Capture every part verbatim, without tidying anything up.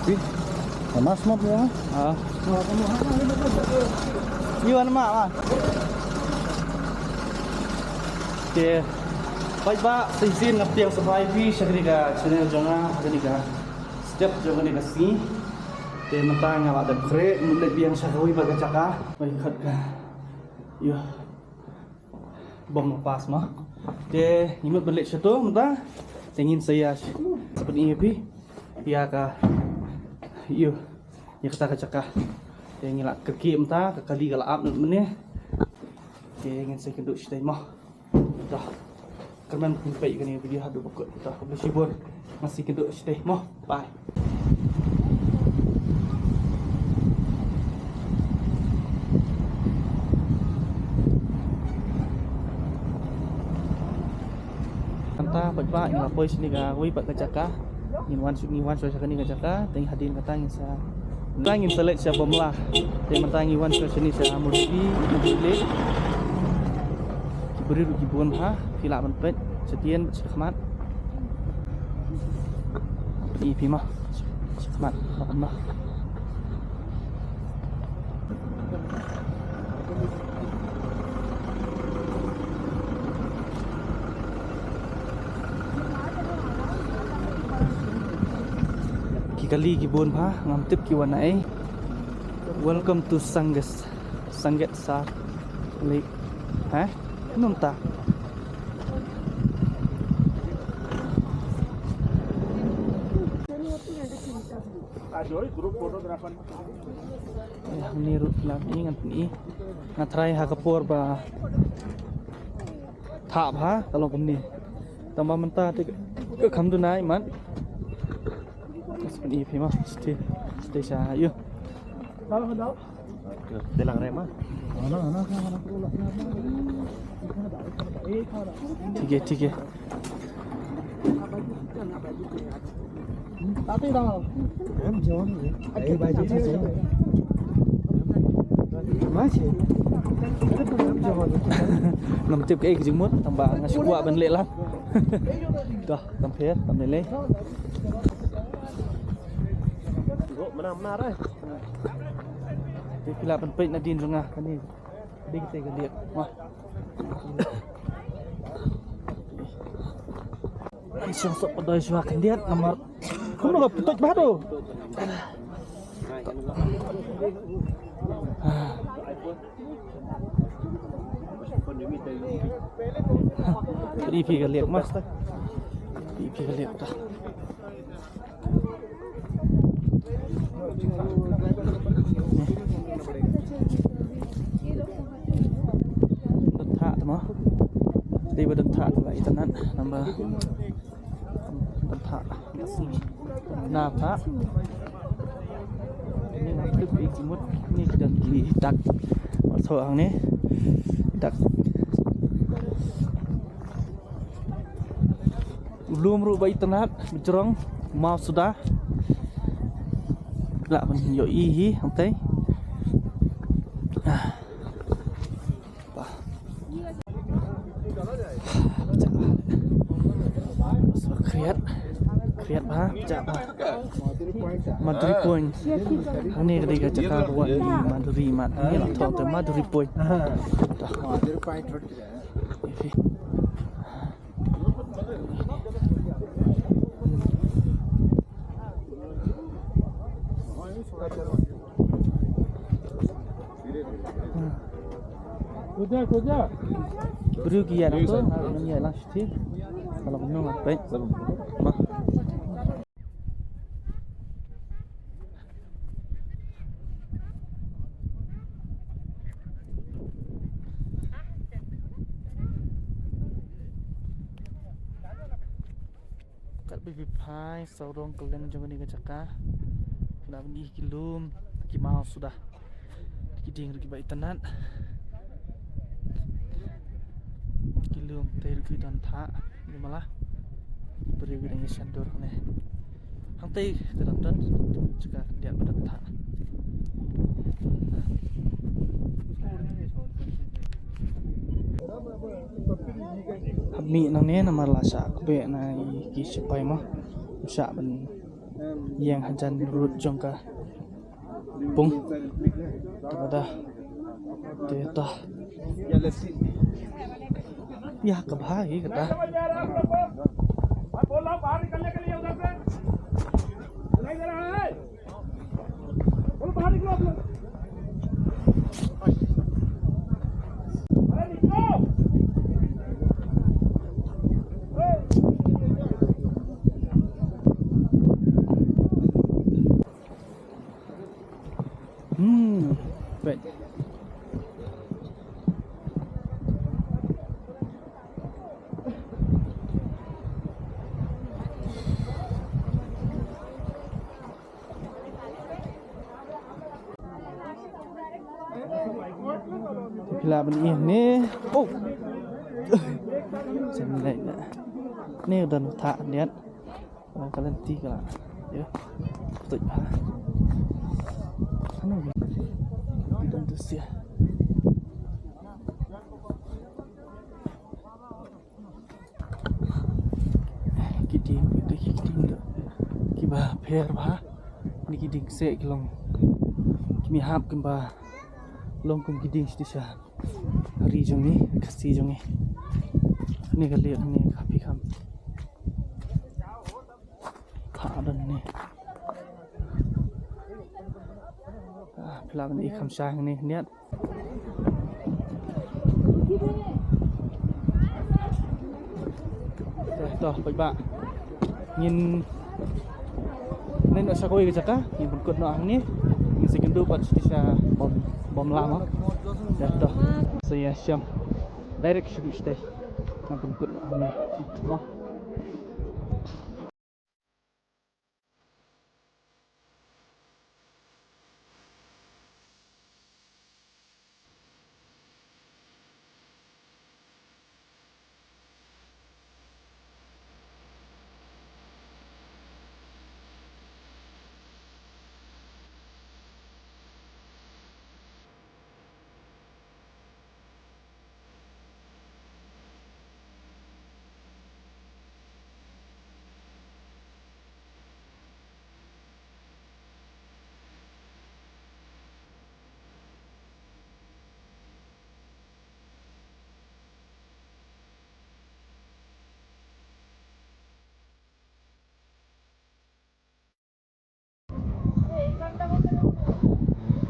Panas map ya. Ah. Yuan ma ma. Te paidbah, sa shisien nga pdiang sngewbha ïa phi sha kane ka channel jong nga, kane ka step jong kane ka sngi. Te mynta nga la dep khreh, ngan leit biang sha kawei pat ka jaka. Wei khat ka. Ïa. Bym pass ma. Te ngi mut ban leit shato mynta. Te ngin sa ïa sa pyni ïa phi ïa ka, ïa, ïa kata ka jaka. Te ngi la kyrkieh mynta, ka kali ka la ap mynne. Te ngin sa ïakynduh shatei mo. Dah. Kyrmen phi peit ïa kane ka video haduh ba kut. Dah, khublei shibun. Ngin sa ïakynduh shatei mo. Bye. Mynta pat ba ngi la poi shane kawei pat ka jaka. Ngin wan shu, ngin wan shu sha kane ka jaka, te hadien kata ngin sa, mynta ngin sa leit sha Bamla. Te mynta ngi wan shu shane sha Murti, Murti Lake. Ki briew ruh ki bun bha, phi lah ban peit, sha tien, sha khmat. Ïa phi ma. Sha khmat, sha khmat. Ki kali ki bun bha, ngam tip ki wan na ei. Welcome to Sangas, Sanget Sar Lake. Hah? Num ta. Ïa, ni ruh la ni ngan ni. Nga try ha ka por ba thap ha, ka long kumne. Tang ba mynta te ka kham duna mat. Mas pyn-i phi ma, stay, stay sha ïa. Te lang re ma. ठीक है, ठीक है। Ngam tip kaei ka jingmut, tang ba nga shu kwah ban leh lang. Dah, tam pher, tam leh leh. Te phi lah ban peit nadien jong nga kane. Dei kata ka liek. Wah. Ai, shu sop padoi shuwa khyndiat namar kumno ka pyntoit bha to. Phi, phi ka liek ma. Phi, phi ka liek ta. Don thah te mo. Dei ba don thah te la itynnad namar don thah. Na thah. Ni na trip i jimut ni ki don ki dak. Masuk hangne. Dak. U lum ruh ba itynnad, ba jrong, maw suda. Lah ban ïohi hi, hangtei. Ah. Bah. Khriat. Khriat bha, jah bha. Maduri Point. Hangne ka dei ka jaka ba wan i Maduri, Mad-, hangne la thoh te Maduri Point. Dah. Briew ki ïaid lang to, ngan ïaid lang shatei. Ka long kumno ngan peit. Bah. Kat ba phi phai sawdong kylleng jong kane ka jaka, phi lah ban ïohi ki lum, ki maw suda. Ki dieng ruh kiba itynnad. Ki lum te ruh ki don thah, ki mala. Ki briew ki dang ïashem dur hangne. Hangtei te dang don jaka khyndiat ba don thah. Hap mih nangne namar la shah kbeh na i ki shipai mo. Shah ban Ïeng hajan rud jong ka pung. Te kata. Te ta. Ïa ka bha hi kata. Hmm, peit. Phi lah ban ïeh ne. Oh. Sen lei na. Ne u don u thah niat. Ka lynti ka la. Ïa. Tuh ha. Ano. Ki don tu sia. Ki dieng, ki dieng, ki dieng, kiba pher bha. Ni ki dieng kseh ki long. Ki mih hap kumba long kum ki dieng shisha. Ri jong ngi, Khasi jong ngi. Ni ka liang ni ka phi kham. Pha don ni. Ah, phi lah ban i kham shai ni niat. Te to, paidbah. Ngin, ngin sa kawei ka jaka, ngin pynkut noh hangne. Ngin sa kynduh pat sha bom, bom lam, ha. Te to. Sa ïa shem. Direct sha stage. Ngin pynkut noh hangne. Mo.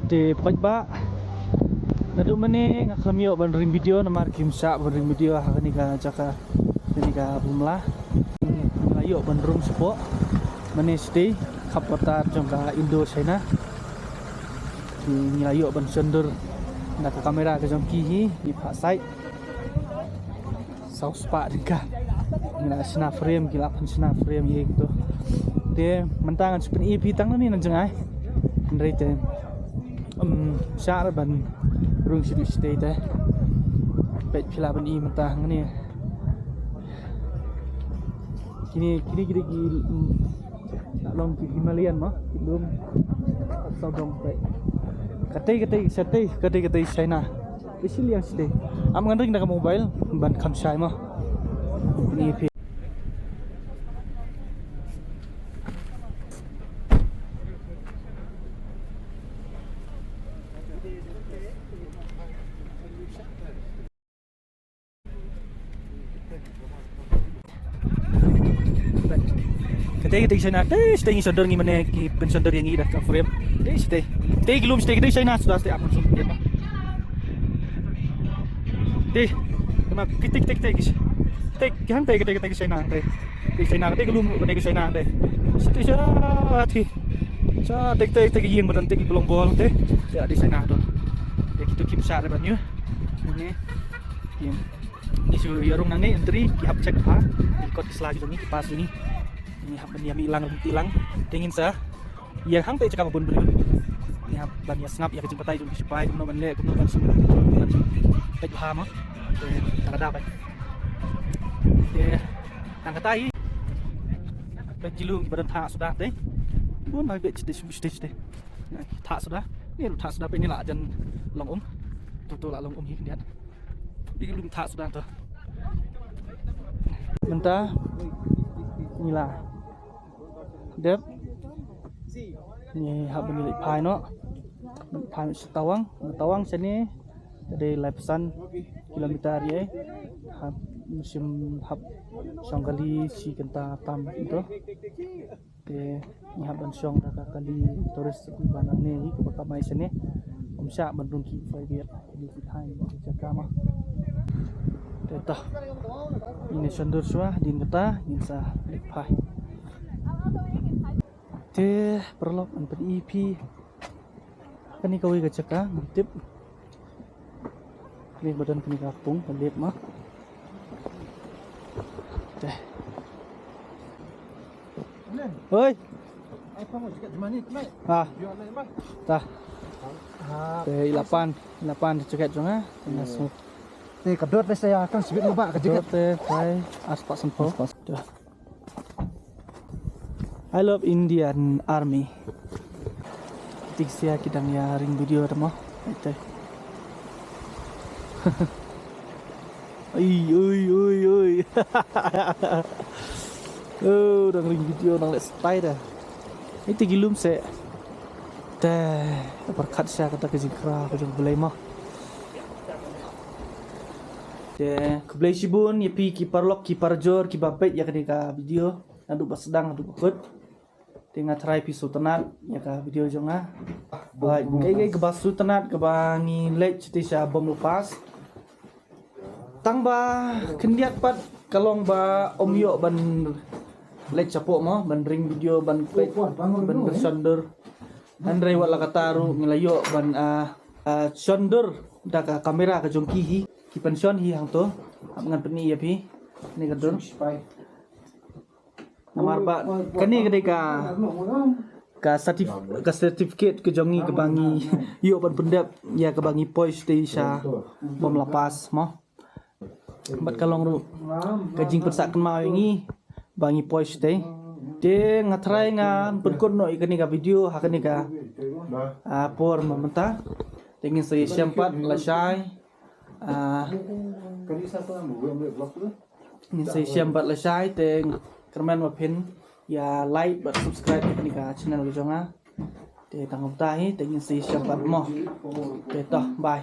Te paidbah, naduh mynne nga khlem ïoh ban ring video namar kim shah ban ring video ha kane ka jaka, kane ka bumla. Nga la ïoh ban rung shapoh mynne shatei, khap border jong ka Indo China. Te ngi la ïoh ban shon dur da ka kamera ka jong ki hi, ngi phah sait. Saw spah tyngka. Ngi la shna frame, ki la pynshna frame ïa kito. Te mynta ngan shu pyni ïa phi tang nangne na jngai. Hynrei te, um, shah ban rung sha shatei te. Peit phi lah ban i mynta hangne. Kine, kine, kine ki, um, Long ki Himalayan mo, ki lum. Sa dong peit. Katei, katei, shatei, katei, katei China. Isi liang shatei. Am ngan ring da ka mobile ban kham shai mo. Ni phi. Katei, katei China, katei, katei ngi shon dur ngi mynne ki pynshon dur ïa ngi da ka frame. Katei, katei. Katei ki lum, katei, katei China suda, katei apun sum. Katei. Kama katei, katei, katei, katei. Katei, katei, katei, katei China, katei. Katei China, katei ki lum, katei ki China, katei. Katei, katei, katei, katei ki ïing ba don, katei ki ba long bol, katei. Ïa, katei China to. Ïa kito kim shah re ban ïa. Ngi, ngi shu ïa rung nangne entry, ki hap check bha, ki kot ki sla ki jong ngi, ki pass jong ngi. Ngi hap ban ïa mih lang, lynti lang. Te ngin sa ïa hangtei jaka ba bun briew. Ngi hap ban ïa sngap ïa ka jingbatai jong ki sipai, kumno ban leh, kumno ban sngap, kumno ban peit bha mo. Te tang ka da peit. Te tang kata hi. Peit ki lum ba don thah suda te. Bun ba peit stage, stage te. Thah suda. Ni ruh thah suda, peit ni la jan long um. Tu tu la long um hi khyndiat. Peit ki lum thah suda to. Mynta ngi la dep Ngi hap ban leit phai noh. Phai sha Tawang, Tawang shane ka dei laiphew san kilometer ïa. Hap, mynsiem hap shong kali shi kynta tam ito. Te ngi hap ban shong da ka kali tourist ba nangne hi kaba kamai shane. Ym shah ban rung ki private. Ni ki thaiñ ba ki jaka ma. Te ta. Ngin shon dur shuwa, hadien kata ngin sa leit phai. Te paralok, ngan pyni ïa phi kane kawei ka jaka ngam tip. Kane ba don kane ka pung ka lake ma. Te. Oi. Ah. Ta. Te i la pan, i la pan te jaket jong nga. Te nga sngewthuh. Te ka dot te sa ïa kang sibit ba ka jaket. Dot te phai ar spah sanphew. Te. I love Indian Army. Tik sia ki dang ïa ring video da mo. Ite. Oi, oi, oi, oi. Oh, dang ring video, dang leh style da. Ite ki lum se. Te, pyrkhat sia kata ka jingkra ka jong U Blei mo. Te, khublei shibun ïa phi ki paralok ki parajor kiba peit ïa kane ka video. Naduh ba sdang haduh ba kut. Te nga tharai phi sngewtynnat ïa ka video jong nga. Ba kaei kaei kaba sngewtynnat kaba ngi leit shatei sha Bumla Pass. Tang ba khyndiat pat ka long ba ym ïoh ban leit shapoh mo, ban ring video, ban peit, ban shon dur. Hynrei wat la katta ruh ngi la ïoh ban, ah, ah, shon dur da ka kamera ka jong ki hi, ki pynshon hi hangto. Hap ngan pyni ïa phi. Kane ka dur. Namar ba kane ka dei ka, ka certif-, ka certificate ka jong ngi kaba ngi ïoh ban pyndep ïa kaba ngi poi shatei sha Bumla Pass mo. Bad ka long ruh ka jingpynsah kynmaw ïa ngi ba ngi poi shatei. Te nga tharai ngan pynkut noh ïa kane ka video ha kane ka, ah, por mynta. Te ngin sa ïashem pat lashai. Ah, ngin sa ïashem pat lashai, te kyrmen ba phin ïa like bad subscribe ïa kane ka channel ka jong nga. Te tang kumta hi, te ngin sa ïashem pat mo. Te to, bye.